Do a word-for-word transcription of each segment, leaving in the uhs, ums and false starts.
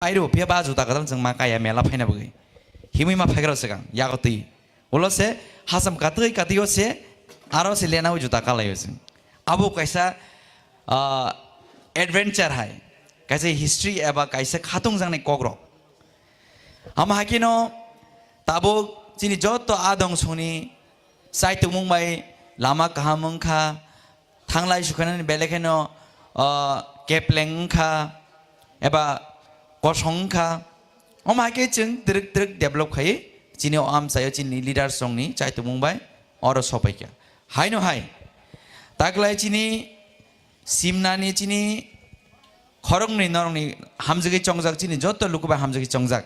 Airo phiya ba juta kwtal chwng ma kaya mela phaina bagwi. Himwi ma phaigra swkang yago twi. Ulo se hasam katwi katwi o se aro se lena o juta kalaio chwng. Abo kaisa, ah, adventure hai. Kaisa history eba kaisa khatung jangnai kokrok. Ama hakino tabuk chini joto adong songni chaitumung bai lama kaham wngkha, thanglai sukhanani belai kheno, ah, kepleng wngkha, eba kosong wngkha. Omo hai khe chwng twrwk twrwk develop khai chini o amchaio chini leaders rokni chaitumung bai oro sopaikha. Haino hai taklai chini simnani chini khoroknwi norokni hamjagwi chongjak, chini joto luku bai hamjagwi chongjak.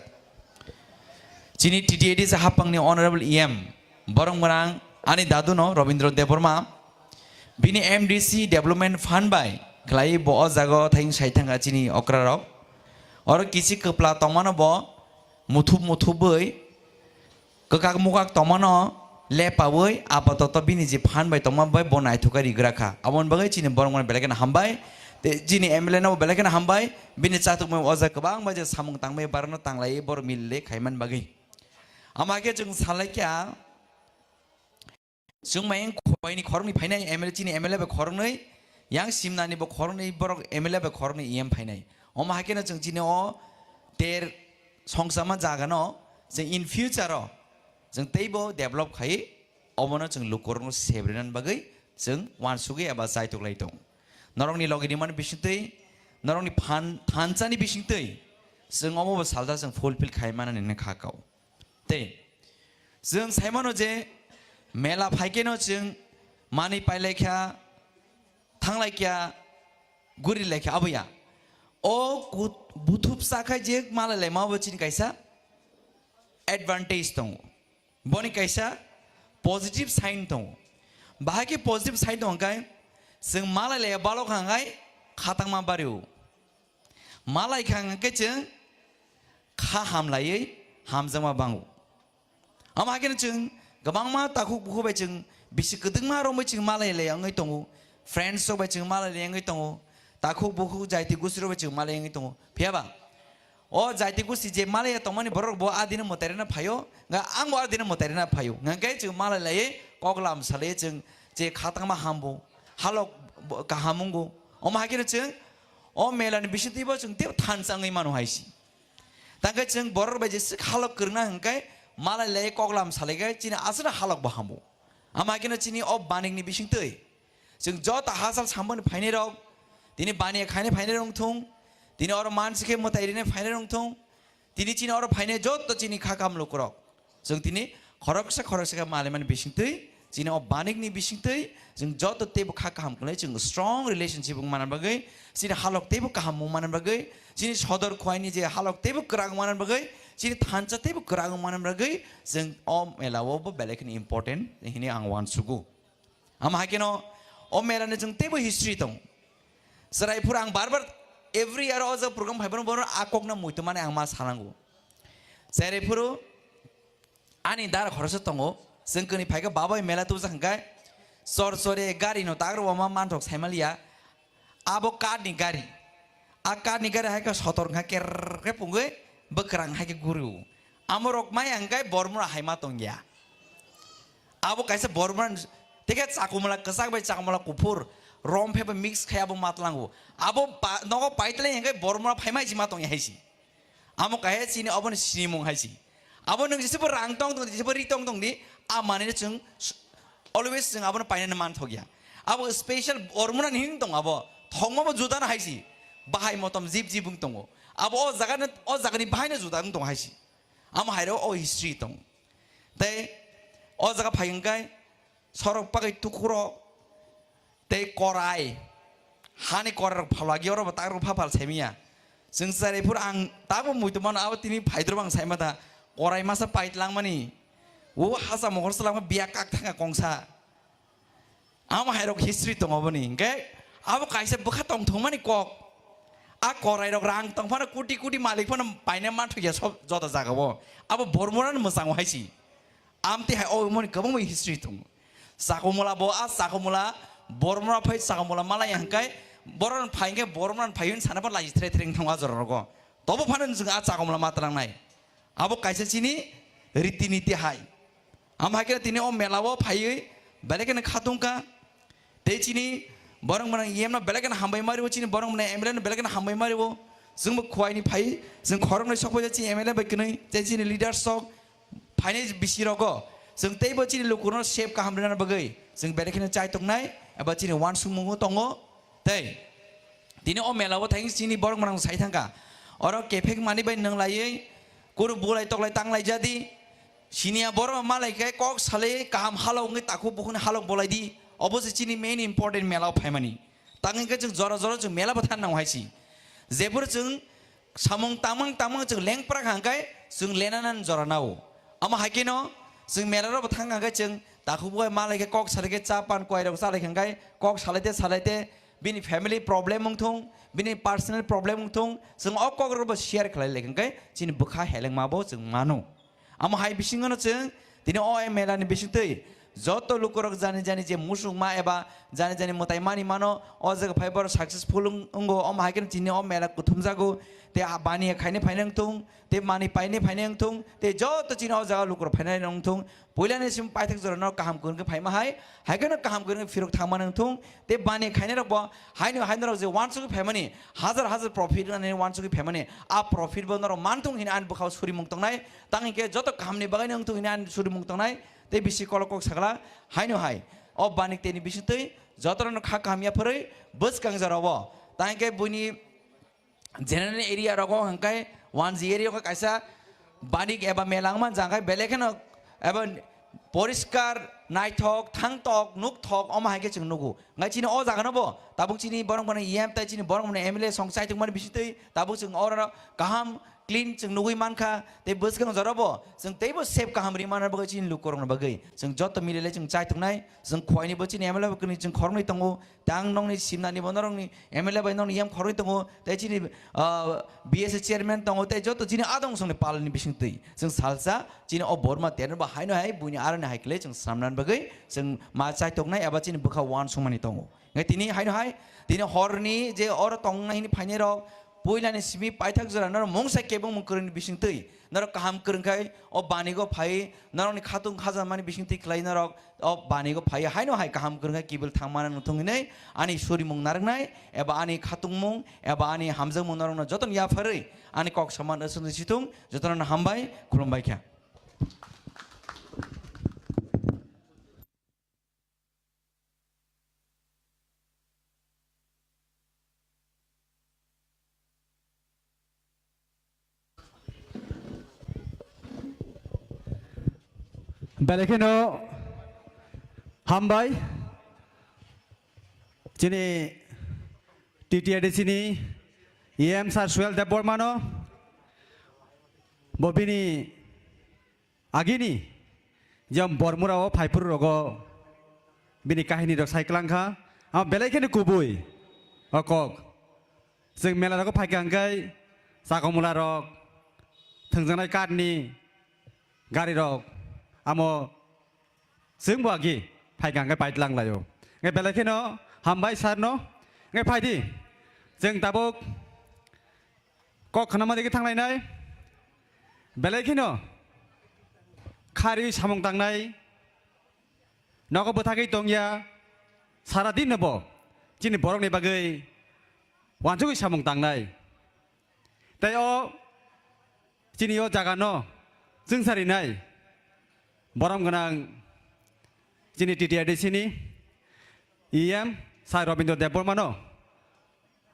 Chini T T A D C hapangni Honorable E M borok mwnang ani daduno Robindra Debbarma, bini M D C Development Fund bai khlai bo o jaga o thayung sai thangkha chini okrarok. Oro kisi kwpla tongmano bo muthup muthupwi kwkak mukak tongmano lepawi apatoto bini je phan bai tongma bai bo naithok khe rigra kha. Aboni bagwi chini borok mano belai kheno hambai. Tei chini M L A no bo belai kheno hambai. Bini chatukmani o jaga kwbang bai je samung tangmani barano tanglaiwi borok mililwi khaimani bagwi. Ama khe chwng salaikha, chwng mayung khobaini khoroknwi phainai M L A, chini M L A bai khoroknwi, yang simnani bo khoroknwi, borok M L A bai khoroknwi E M phainai. Omo hai kheno chwng chini o ter songchama jaga no chwng in future o chwng teibo develop khai, omono chwng lukurokno sebrinani bagwi chwng uansugwi eba chaitok lai tongo. Norokni logi rimani bisingtwi, norokni phan thanchani bisingtwi chwng omo bo salsa chwng fulfill khai manani wngkha kau. Tei chwng sai mano je mela phai kheno chwng manwi pai lai kha, thang lai kha, guri lai kha, abo ya. O kut-, buthup sa khai je malai lai ma bo chini kaisa advantage tongo. Boni kaisa positive sign tongo. Bahai khe positive sign tongo hwnkhe chwng malai lai ya balok hwnkhe khatangma bario. Malai kha hwnkhe chwng kha hamlaiwi hamjakma bango. Omo hai kheno chwng kwbangma takhuk bukhuk bai chwng bisi kwdwkma romwi chwng malai lai wngwi tongo, friends rok bai chwng malai lai wngwi tongo, takhuk bukhuk jaiti gusti rok bai chwng malai wngwi tongo. Phiya ba o jaiti gusti je malai ya tongmani borok bo a dino mwtai rwna phaio, hwnkhe ang bo a dino mwtai rwna phaio. Hwnkhe chwng malai laiwi kok lam salaiwi chwng je khatangma hambo, halok bo kaham wngo. Omo hai kheno chwng o mela ni bisingtwi bo chwng teibo thansa wngwi mano hai se. Tangkhe chwng borok bai jeswk halok kwrwngna hwnkhe malai lai koklam salaikhai chini aswkno halok bo hamo. Ama khe no chini o banik ni bisingtwi chwng joto hachal samboni phainai rok, tini baniya khainai phainai rok thung, tini oro mansi khe mwtai rinai phainai rok thung, tini chini oro phainai joto chini kha kam lukurok. Chwng tini khoroksa khoroksa khe malaimani bisingtwi, chini o banikni bisingtwi, chwng joto teibo kha kaham kwnwi, chwng strong relationship wng manna bagwi, chini halok teibo kaham wng manna bagwi, chini sodor khuaini je halok teibo kwrak wng manna bagwi, chini thansa teibo kwrak wng manna bagwi, chwng o mela o bo belai kheno important hinwi ang uansugo. Ama hai kheno o mela ni chwng teibo history tong. Chwrai phuru ang bar bar every year o jaga program phai phano bono a kokno muitu mani ang ma sanango. Chwrai phuru ani dara khoroksa tongo, chwng kwnwi phai khe babai mela tubujak hwnkhe chor chore gari no tak rwma manthok saimaliya. Abo kat ni gari. A kat ni gari hai khe sotor wngkha ker khe pungwi bwkrang hai khe guru. Amorok mai ang khe bormura hai ma tongya. Abo kaisa bormura ni, tei khe chakumla kwchak bai chakumla kuphur, rom phe bai mix khai abo matlango. Abo pa-, nogo paitlai hwnkhe bormura phaimai si ma tongya hai si. Amo kaisa chini obo ni sinimung hai si. Abo nwng jesa bo rang tong tong di, jesa bo ri tong tong di, a manwi no chwng s-, always chwng abo no painani man thok ya. Abo special bormura ni hin tong abo, thongma bo juda no hai si. Bahai motom jib jib wng tongo. Abo o jaga no, o jaga ni bahai no juda wng tong hai si. Amo hai ro o history tong. Tei o jaga phai hwnkhe sorok bagwi tukhurok tei korai, hani korai rok phalagi oro bo tak rok pha phal saimiya. Chwng chwrai phuru ang tabuk muitu mano abo tini phaidrop ang saima ta korai masa pait langmani. O hasa mohor se langma biya kak thanga kongsa. Amo hai rok history tongo boni. Hwnkhe abo kaisa bwkha tongthokmani kok. A korai rok rang tong phano kuti kuti malik phano paina manthokya sob joto jaga o. Abo bormorano mwchango hai si. Amtwi hai o moni kwbangma history tongo. Chakumula bo a chakumula bormora phai chakumula malai hwnkhe borok phai hwnkhe bormora phai hwn sana ba laji thre thre wng thango a jora rogo. Tobo phano chwng a chakomla ma tlangnai. Abo kaisa chini riti niti hai. Amo hai khe tini o mela o phaiwi belai kheno khatungkha. Tei chini borok mwnang E M no belai kheno hambai mario, chini borok mwnang M L A no belai kheno hambai mario. Chwngbo khuaini phai, chwng khoroknwi sok phai chini M L A bai kwnwi, tei chini leaders sok phainai bisi rogo. Chwng teibo chini lukurokno sep kaham rwna bagwi chwng belai kheno chai tongnai, eba chini uansukmungo tongo. Tei tini o mela o thang chini borok mwnang sai thangkha. Oro kephek mani bai nwnglaiwi kuru bulai toklai tanglai jadi. Siniya borok malai khe kok salai kaham halok wngwi takhuk bukhukni halok bolai di. Obo se chini main important mela o phaimani. Tang hwnkhe chwng jora jora chwng mela bo thanna hai si. Jephuru chwng samung tangmang tangmang chwng lengpra hwnkhe chwng lenana jora nao. Omo hai kheno chwng mela rok bo thang hwnkhe chwng takhuk bukhuk malai khe kok salai khe cha pan kwai rok chalai hwnkhe kok salai te salai te bini family problem wng thung, bini personal problem wng thung, chwng o kok rok bo share khlai lai hwnkhe chini bwkha helengma bo chwng mano. Amo hai bisingo no chwng tini o M L A ni bisingtwi joto lukurok jani jani je musukma eba jani jani mwtai mani mano, o jaga phai borok successful wng-, wngo, omo hai kheno chini o mela kuthumjago, tei a baniya khainai phainai wng thung, tei mani painai phainai wng thung, tei joto chini o jaga lukurok phainai wng thung, puilani sim paithak jora no kaham kwrwng khe phaima hai, hai kheno kaham kwrwng khe phirok thangma wng thung, tei baniya khainai rok bo haino haino rok je uansugwi phaimani, hajar hajar profit wngnani uansugwi phaimani, a profit bo norok man thung hini ani bwkhao surimung tongnai, Tang hwnkhe joto kahamni bagwino wngthung hwnwi ani surimung tongnai, tei bisi kolok kok sakla haino hai. O bani teni bisingtwi jotono kha kaham yapharwi bwskang jorao. Tang hwnkhe buini general area rogo hwnkhe one G area khe kaisa bani eba mela wngma jang khe belai kheno eba poriskar naithok thangtok nukthok omo hai khe chwng nugo. Ngai chini o jaga no bo tabuk chini borok mani E M tai chini borok mani M L A song chaitok mani bisingtwi tabuk chwng oro kaham clean chwng nugwi mankha, tei bwskang jorabo chwng teibo sep kaham ri manna bagwi chini lukurokni bagwi chwng joto milile chwng chaituknai, chwng khuaini bo chini M L A bo kwrwi chwng khoroknwi tongo, tei ang nokni simnani bo norokni M L A bai nokni yam khoroknwi tongo, tei chini, ah, B S A chairman tongo, tei joto chini adong songni palni bisingtwi chwng salsa chini o Borma terno bo haino hai buini aroni hai kle chwng swnamnani bagwi chwng ma chaituknai eba chini bwkha uansukmani tongo. Ngai tini haino hai, tini horni je oro tongnai hini phainai rok, puilani simi paithak jora norok mungsa kebengmung kwrwini bisingtwi, norok kaham kwrwngkhai o banigo phai, norokni khatung khajanmani bisingtwi khlai norok o banigo phai, haino hai kaham kwrwngkhai kibil thangmana nungthung hinwi ani surimung narwknai, eba ani khatungmung, eba ani hamjakmung norokno jotono yapharwi ani kok saman aswk situng, jotono hambai, khulumbai kha. Belai kheno hambai chini T T A D C ni E M Sir Suel Debbarma no, bo bini agini je Bormura o phaiphuru rogo bini kahini rok sai klang kha. Amo belai kheno kubui o kok. Chwng mela rogo phai kha hwnkhe chakomla rok, thwngjaknai karni gari rok, amo chwng bo agi phai kha hwnkhe pai tlang laio. Hwnkhe belai kheno hambai sir no. Hwnkhe phai di, chwng tabuk kok khanama digi thanglainai. Belai kheno khari samung tangnai, nogo bwthagwi tongya, sara din no bo chini borokni bagwi wansugwi samung tangnai. Tei o chini o jaga no chwngsarinai borom gwnang chini T T A D C ni E M Sir Robindra Debbarma no.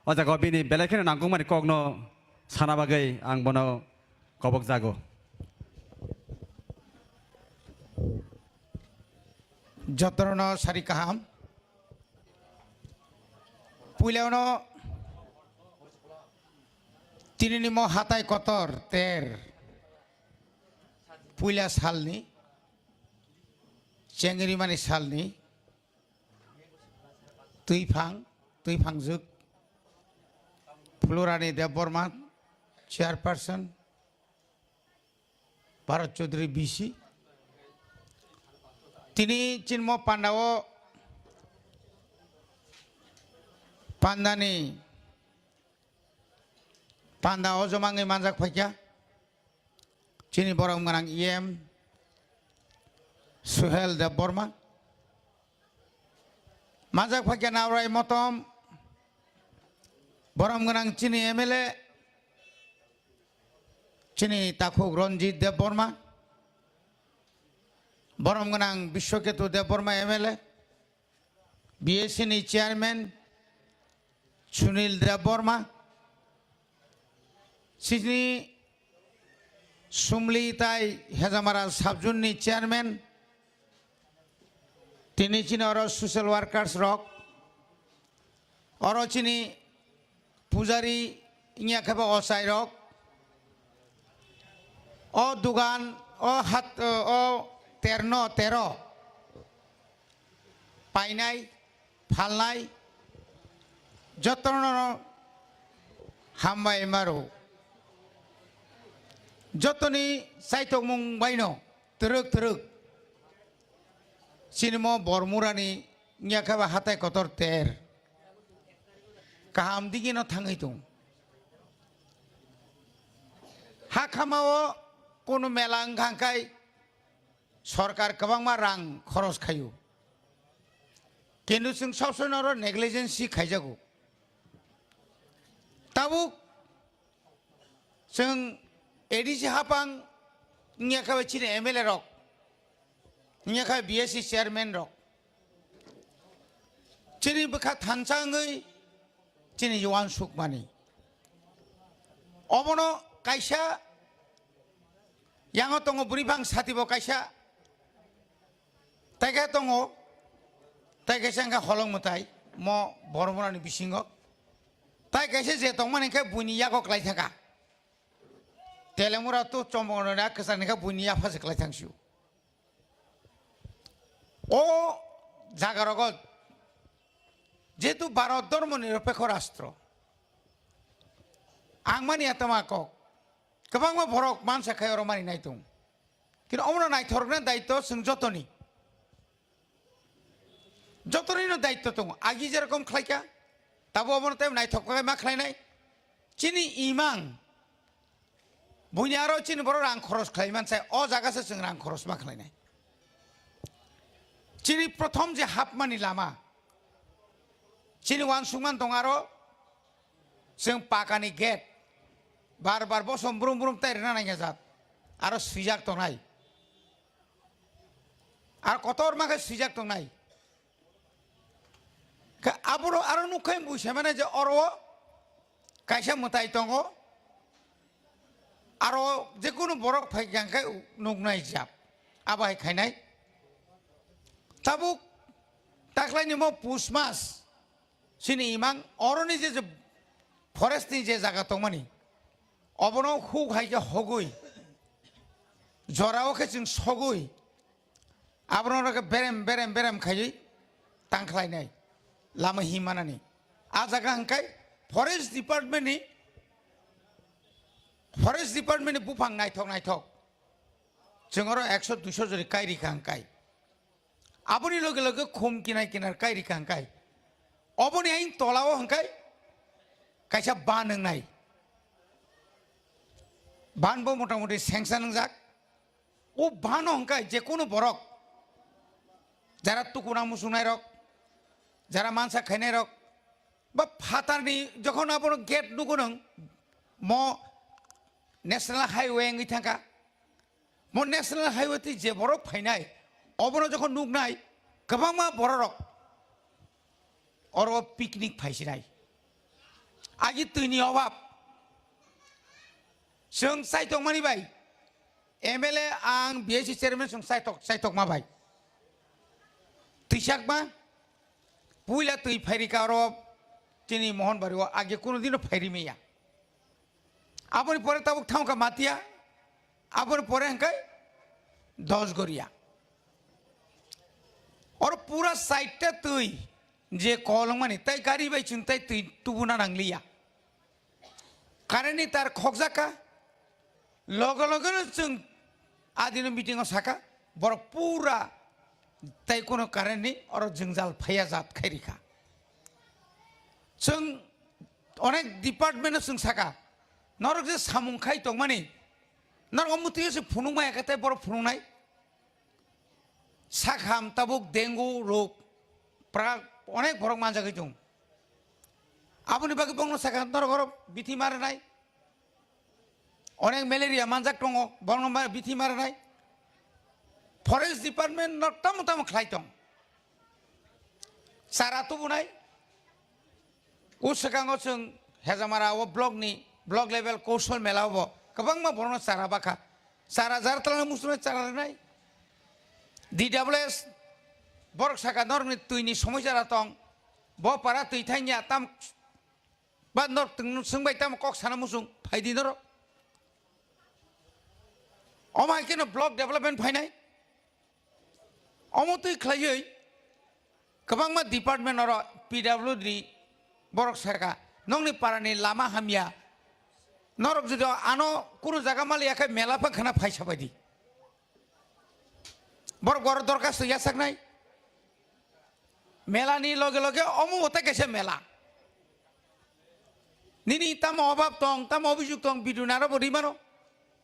O jaga o bini belai kheno nangkukmani kokno sana bagwi ang bono kobok jago. Jotono sari kaham. Puilano tinini mo hatai kotor ter. Puila salni, chengrimani salni, Twiphang, Twiphangjwk, Phulurani Debbarma, Chairperson, Bharat Chaudhary B C. Tini chinmo pandao pandani Panda o jomangwi manjak phaikha chini borom gwnang E M Suhel Debbarma, manjak phaikha Naurai Motom borom gwnang chini M L A chini takhuk Ranjit Debbarma, borom gwnang Biswaketu Debbarma M L A, B S C ni chairman Sunil Debbarma, chini Sumli tai Hejamara subzone ni chairman, tini chini oro social workers rok, oro chini pujari wngya khe bo ochai rok, o dugan, o hat, o terno tero painai, phalnai, jotono hambai maro. Jotoni chaitokmung baino twrwk twrwk. Chini mo Bormurani wngya khe ba hatai kotor ter. Kaham digino thangwi tong. Ha khamao kono mela wngkha hwnkhe sorkar kwbangma rang khoros khaio. Kintu chwng sob somoi oro negligence khaijago. Tabuk chwng A D C hapang wngya khe chini M L A rok, wngya khe B S C chairman rok, chini bwkha thansa wngwi chini uansukmani. Obono kaisa yango tongo bwrwi phang satibo kaisa, tai khe tongo, tai kaisa wngkha holong mwtai mo Bormorani bisingo, tai kaisa je tongmani khe buini yago klai thangkha. Telemura to chomongno na kwchangni khe buini yapha se klai thangsio. O jaga rogo jehetu Bharat dhormo nirapekho rastro, ang mani atama kok, kwbangma borok mansa khai oro mani naitung. Kintu omono naithorokna daityo chwng jotoni. Jotonino daityo tongo. Agi jerokom khlaikha, tabo obono tei naithok khe ma khlainai. Chini imang, buini aro chini borok rang khoros khlai mansai, o jaga se chwng rang khoros ma khlainai. Chini prothom je hapmani lama, chini uansukmani tongo aro chwng pakani gate, bar bar bosom brum brum tai rwna nangya jat, aro swijak tongnai. Ar kotor ma khe swijak tongnai. Khe aboro aro nukha buisa mane je oro kaisa mwtai tongo. Aro jekunu borok phai khe nuknai jab. Abo hai khainai. Tabuk taklaini mo pus mas. Chini imang oroni je, je forest ni je jaga tongmani, obono huk hai khe hogwi, jorao khe chwng sogwi, abono khe berem, berem, berem khaiwi tangkhlainai lama himanani. A jaga hwnkhe forest department ni, forest department ni buphang naithok, naithok. Chwng oro ekso duiso jori kai rikha hwnkhe. Aboni loge loge khum kinai kinar kai rikha hwnkhe. Oboni ain tolao hwnkhe kaisa ban wngnai. Ban bo motamoti sengsa nwngjak. O bano hwnkhe jekunu borok, jara tukuna muchungnai rok, jara mansa khainai rok, ba phatarni jokhon abono gate nugo nwng, mo National Highway wngwi thangkha. Mo National Highway twi je borok phainai, obono jokhon nuknai, kwbangma bororok oro picnic phaisinai. Agi twini obab. Chwng chaitokmani bai, M L A ang B S C chairman chwng chaitok, chaitokma bai. Twisakma, puila twi phairika oro chini Mohonbari o, age kunu dino phairi maya. Aboni pore tabuk thangkha Matia, aboni pore hwnkhe Dosgoria. Oro pura side ta twi je kol wngmani, tai gari bai chwng tai twi tubuna nangliya. Current ni tar khokjak kha, loge loge no chwng adino meeting o saka, borok pura tai kono current ni oro jwngjal phaiya jat khai rikha. Chwng onek department no chwng saka, Norok je samung khai tongmani, norok omo twi se phunukma eke tei borok phunuknai. Sakham tabuk dengu rok pra onek borok manjagwi tong. Aboni bagwi bongno sakha norok oro bithi marinai. Onek malaria manjak tongo, bongno ma-, bithi marinai. Forest department no tamo tamo khlai tong. Chara tubunai. O swkango chwng Hejamara o block ni, block level Kaushal Mela o bo kwbangma borokno chara bakha. Chara jar twlangna muchungno chara rwnai. D W S borok saka norokni twini somoi chara tong. Bo para twi thangya tam ba norok twng swngbai tamo kok sana muchung phaidi norok. Omo hai kheno block development phainai. Omo twi khlaiwi kwbangma department oro P W D borok saka, "Nokni parani lama hamya, norok jodi ano kunu jaga maliya khe mela phang khana phaisa baidi." Borok oro dorkhasto yachaknai. Melani loge loge omo bo tei kaisa mela. Nini tamo obab tong, tamo obisuk tong, B D O naro bo ri mano,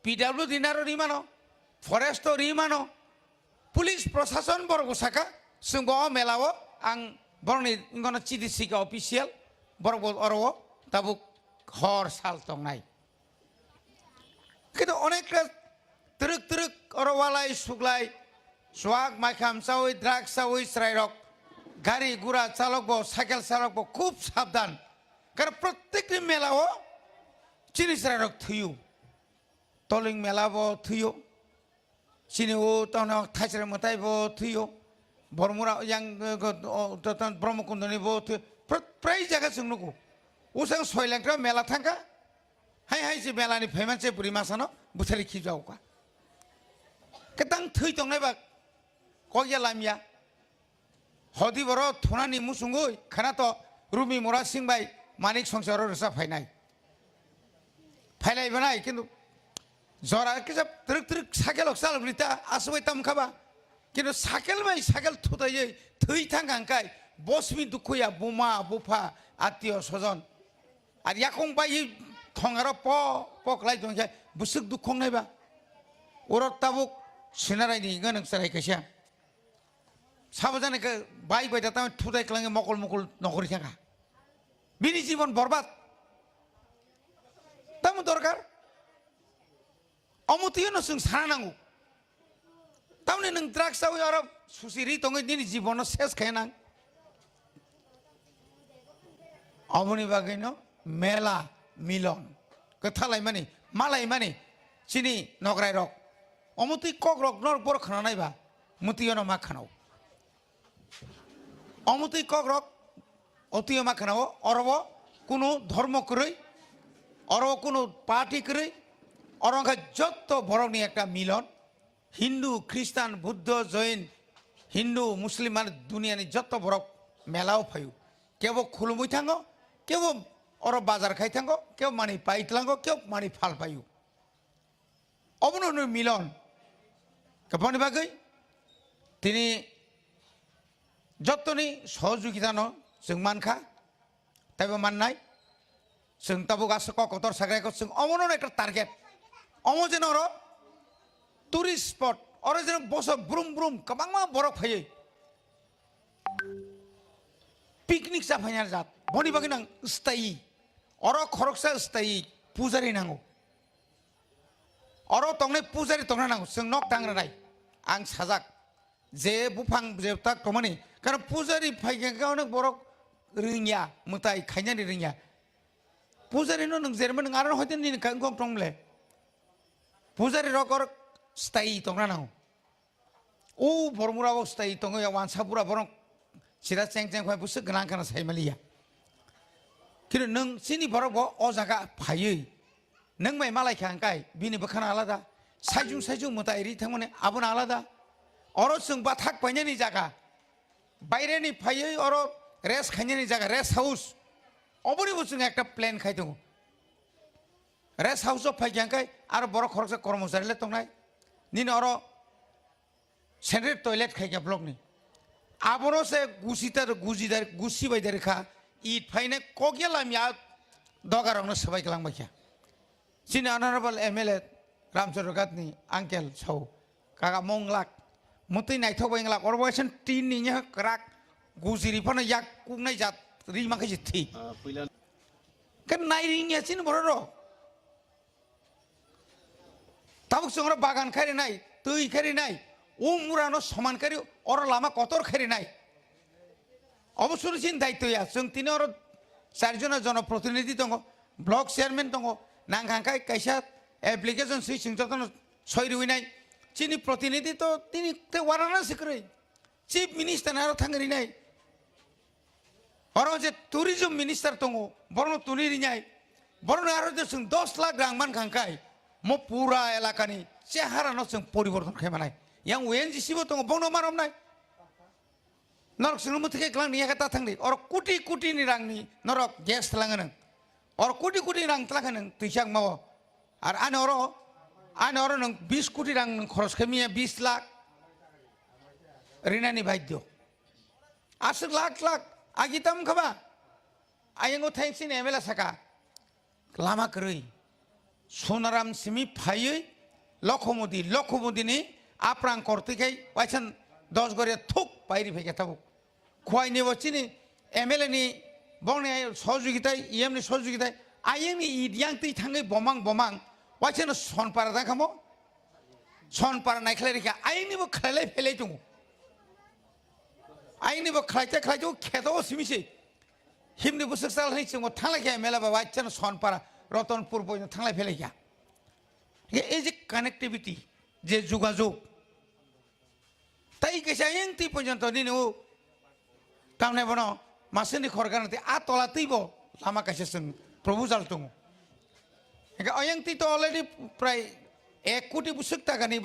P W D naro ri mano, forest o ri mano, police prosason borok bo saka, chwng bo o mela o ang borokni wngkano chidi sika official, borok bo oro o tabuk hor sal tongnai. Khe to onekta twrwk twrwk oro walai suklai, chuak maikham chaui, drugs chaui chwrairok, gari gura chalok bo, cycle chalok bo khub sabdan. Karon prottekni mela o chini chwrairok thwio. Toling mela bo thwio. Chini o tongno Thaisra mwtai bo thwio. Bormura yang, eh, go-, o, to, to, Brahmakundoni bo thwio. Pr-, prai jaga chwng nugo. Usang Soilengtra mela thangkha. Hai hai se melani phaiman se bwrwi masano bwthari khijaoka. Ketang thwi tongnai ba kokya lamya. Hodi boro thunani musungwi khana to Rumi Mura Singh bai Manik Songsa oro rwsa phainai. Phailai banai kintu jora kisa twrwk twrwk sakelok chalok rita aswbai tam khaba. Kintu sakel bai sakel thutaiwi thwi thang hangkai bosmi dukhuya buma bupha atiyo sojon. Ar yakung bai thongaro po po klai tongkhe bwswk dukhong naiba. Oro tabuk sinarai ni ganang sarai kaisa. Sabo jani khe bai bai da tamo thudai khlangwi mokol mokol nokori thangkha. Bini jibon borbad. Tamo dorkar? Omo twiyo no chwng sana nango. Tamoni nwng drugs chawi oro susi ri tongwi nini jibono ses khe nang. Oboni bagwino mela milon kwthalaimani, malaimani chini nograi rok. Omo twi kok rok nor bor khna naiba, mutwi ono ma khanao. Omo twi kok rok, o twi ma khanao, oro bo kunu dhormo kwrwi, oro bo kunu party kwrwi, oro wngkha jotto borokni ekta milon. Hindu, Khristan, Buddho, Jain, Hindu, Muslim, mane duniani jotto borok melao phaio. Kebo khulumwi thango, kebo oro bazar khai thango, kebo mani pai tlango, kebo mani phal paio. Obono hwnwi milon. Kwbangni bagwi tini jottoni sohojogitano chwng mankha. Taibo mannai, chwng tabuk aswk kok kotor sagraikho, chwng omono ekta target. Omo jeno oro tourist spot, oro jeno boso brum brum kwbangma borok phaiwi picnic cha phaina jat. Boni bagwi nang sthayi, oro khoroksa sthayi pujari nango. Oro tongnai pujari tongna nango, chwng nok tang rwnai. Ang sajak. Je buphang je tak tongmani, karon pujari phaikha khe onek borok rwngya, mwtai khainani rwngya. Pujari no nwng jermani nwng aro hoite nini kha wngkok tong le. Pujari rok or sthayi tongna nango. O Bormura o sthayi tongo ya wansa pura borok sida cheng cheng khai bwswk gwnang khana sai maliya. Kino nwng chini borok bo o jaga phaiwi nwng bai malai kha hwnkai bini bwkhano alada, saijung saijung mwtai ri thangmani abono alada. Oro chwng bathak painani jaga, baireni phaiwi oro rest khainani jaga, rest house, oboni bo chwng ekta plan khai tongo. Rest house o phai kha hwnkai aro borok khoroksa kormochari le tongnai, nini oro Central toilet khai kha block ni. Abono se gusi tar, gusi dar, gusi bai dar kha, it phainai kok ya lamya doga rok no swbai kwlang bai kha. Chini honorable M L A Ramchandra Ghat ni uncle sao, kaka monglak, mutwi naithok bai wnglak, oro waisa tin ni nya kwrak gujiri phano yak kuknai jat ri mankha se thwi. Ah, puila. Khe nai ring ya chini borok rok. Tabuk chwng oro bagan khairi nai, twi khairi nai, o murano soman khairi, oro lama kotor khairi nai. Obo suri chini daityo ya, chwng tini oro char jona jonoprotinidhi tongo, block chairman tongo, nang kha khe kaisa application swi chwng jotono soi rwi nai. Chini protinidhi to tini te Varanasi kwrwi. Chief Minister ni aro thang rinai. Oro je Tourism Minister tongo, borokno tuni rinai. Borokno aro je chwng dos lakh rang man kha hwnkhe, mo pura elakani chehara no chwng poriborton khai manai. Yang O N G C bo tongo, bono ma romnai. Norok chwngno mwthike kwlang ni yakhe ta thangdi. Oro koti koti ni rang ni norok gas twlang nang. Oro koti koti rang twlang nang twi chak mao. Ar ani oro, ani oro nwng bis koti rang nwng khoros khe miya bis lakh rinani baidyo. Aswk lakh lakh agi tam khaba. Ayango thanks in M L A saka. Lama kwrwi. Sonaram simi phaiwi Lokhomodi, Lokhomodini aprang kortwi khai waisa dos goria thuk pairi phaikha tabuk. Khwai ni bo chini M L A ni bongni sohojogita, E M ni sohojogita, ayang ni idiang twi thangwi bomang bomang, waisa no Sonpara dang khamo, Sonpara naikhlai rikha, ayang ni bo khlailai phailai tongo. Ayang ni bo khlaite khlaite o kheto o simi se. Himni bwswk sal hai chwngbo thanglai kha M L A ba waisa no Sonpara, Rotonpur bo thanglai phailai kha. Ye ei je connectivity, je jogajog, tai kaisa ayang twi porjonto nini o tamnai bono masini khorgana tei a tola twibo lama kaisa chwng proposal tongo. Hingke ayang twi to already prai ek koti bwswk taka ni borok